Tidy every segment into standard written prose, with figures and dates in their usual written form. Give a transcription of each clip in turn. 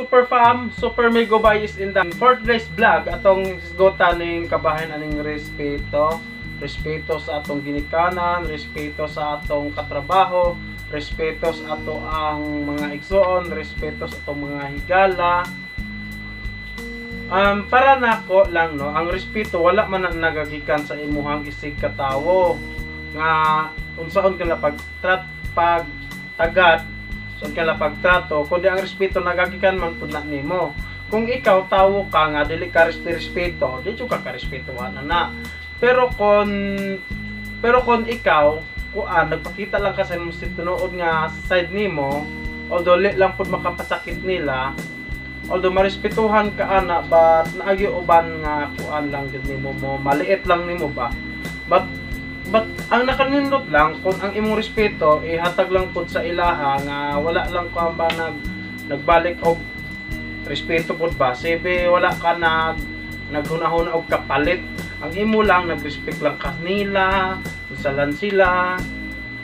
Super fam, Super Migo Bay is in the fourth place vlog atong hisgutan ning kabahin aning respeto. Respeto sa atong ginikanan, respeto sa atong katrabaho, respeto sa ato ang mga igsoon, respeto sa atong mga higala. Para nako lang, no, ang respeto wala man na nagagikan sa imuhang isig katawo nga unsaon ka na pag pag tagad so ka na pagtrato, kundi ang respeto nagagikan man pud na nimo. Kung ikaw tawo ka nga dili ka respeto, di jud ka karespetuhan na na. Pero kon ikaw kuan, nagpakita lang ka sa imong tinuod nga side nimo, although li lang pud makapasakit nila, although marespetuhan ka ana, but naagi uban nga kuan lang gid nimo, mo maliit lang nimo ba. But ang nakanindot lang kung ang imong respeto ihatag lang pud sa ilaha nga wala lang kuan ba, nagbalik og respeto pud ba, sibe wala ka naghunahuna og kapalit. Ang imo lang, nagrespect lang ka nila, usalan sila,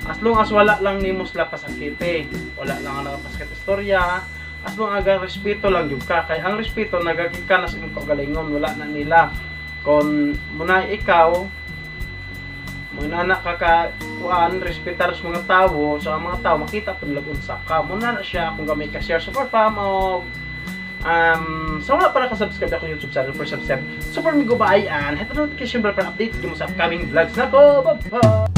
as long as wala lang nimo sila pasakiti, wala lang ang nakapasakit istorya, as long aga respeto lang gyud ka, kay ang respeto nagagikan na sa imong kaugalingon, wala na nila. Kung muna ikaw mga ka ka kuan, respetar sa mga tawo, so ang mga tao makita pud nila unsa ka. Muna na siya kung gamay ka share, Super fam, og sa wala pa naka-subscribe ako YouTube channel for subscribe, Super Migo Bayan, hit the notification bell para update mo sa upcoming vlogs nako. Bye bye.